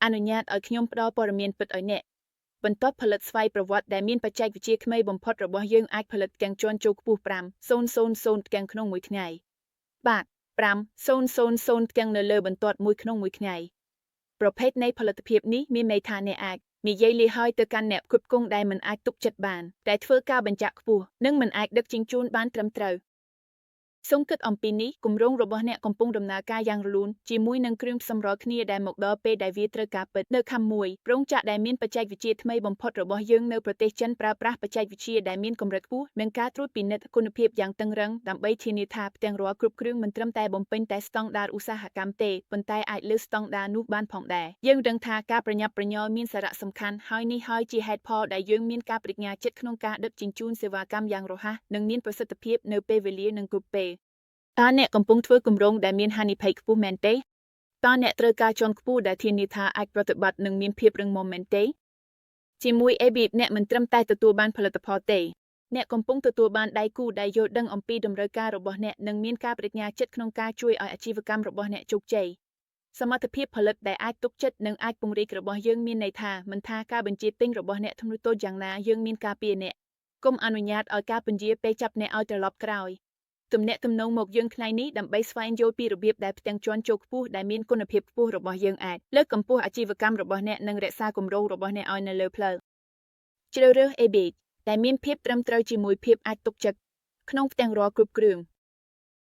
អនុញ្ញាតឲ្យខ្ញុំផ្ដល់ព័ត៌មានពិតឲ្យអ្នកបន្ទាត់ផលិតស្វ័យប្រវត្តិដែលមានបច្ចេកវិទ្យាថ្មីបំផុតរបស់យើងអាចផលិតផ្ទាំងជាន់ជោគខ្ពស់5000ផ្ទាំងក្នុងមួយថ្ងៃបាទ5000ផ្ទាំងនៅលើបន្ទាត់មួយក្នុងមួយថ្ងៃប្រភេទនៃផលិតភាពនេះមានន័យថាអ្នកអាចនិយាយលាហើយទៅកាន់អ្នកផ្គត់ផ្គង់ដែលមិនអាចទុកចិត្តបានតែធ្វើការបញ្ចាក់ខ្ពស់និងមិនអាចដឹកជញ្ជូនបានត្រឹមត្រូវសូមគិតអំពីនេះគម្រោងរបស់អ្នកកំពុងដំណើរការយ៉ាងរលូនជាមួយនឹងគ្រឿងផ្សំរាល់គ្នាដែលមកដល់ពេលដែលវាត្រូវការពិតនៅខំមួយរោងចក្រដែលមានបច្ចេកវិទ្យាថ្មីបំផុតរបស់យើងនៅប្រទេសចិនប្រើប្រាស់បច្ចេកវិទ្យាដែលមានកម្រិតខ្ពស់និងការត្រួតពិនិត្យគុណភាពយ៉ាងតឹងរ៉ឹងដើម្បីធានាថាផ្ទាំងរាល់គ្រប់គ្រឿងមិនត្រឹមតែបំពេញតែស្តង់ដារឧស្សាហកម្មទេប៉ុន្តែអាចលើសស្តង់ដារនោះបានផងដែរយើងដឹងថាការប្រញាប់ប្រញាល់មានសារៈសំខាន់ហើយនេះហើយជាហេតុផលដែលយើងមានការប្តេជ្ញាចិត្តក្នុងការដឹកជញ្ជូនសេវាកម្មយ៉ាងរហ័សនិងមានប្រសិទ្ធភាពនៅពេលវេលានិងគ្រប់ពេលតើអ្នកកំពុងធ្វើគម្រោងដែលមានហានិភ័យខ្ពស់មែនទេតើអ្នកត្រូវការជាន់ខ្ពស់ដែលធានាថាអាចប្រតិបត្តិនិងមានភាពរឹងមាំមែនទេជាមួយ ABIP អ្នកមិនត្រឹមតែទទួលបានផលិតផលទេអ្នកកំពុងទទួលបានដៃគូដែលយល់ដឹងអំពីតម្រូវការរបស់អ្នកនិងមានការប្តេជ្ញាចិត្តក្នុងការជួយឲ្យអាជីវកម្មរបស់អ្នកជោគជ័យសមត្ថភាពផលិតដែលអាចទុកចិត្តនិងអាចពង្រីករបស់យើងមានន័យថាមិនថាការបញ្ជាទិញរបស់អ្នកធ្ងន់តូចយ៉ាងណាយើងមានការពារអ្នកកុំអនុញ្ញាតឲ្យការពន្យាពេលចាប់អ្នកឲ្យត្រឡប់ក្រោយទំនាក់ទំនងមកយើងថ្ងៃនេះដើម្បីស្វែងយល់ពីរបៀបដែលផ្ទាំងជាន់ជោគខ្ពស់ដែលមានគុណភាពខ្ពស់របស់យើងអាចលើកកម្ពស់អាជីវកម្មរបស់អ្នកនិងរក្សាគម្រោងរបស់អ្នកឲ្យនៅលើផ្លូវជ្រើសរើស ABIC ដែលមានភាពត្រឹមត្រូវជាមួយភាពអាចទុកចិត្តក្នុងផ្ទាំងរាល់គ្រប់គ្រឿង។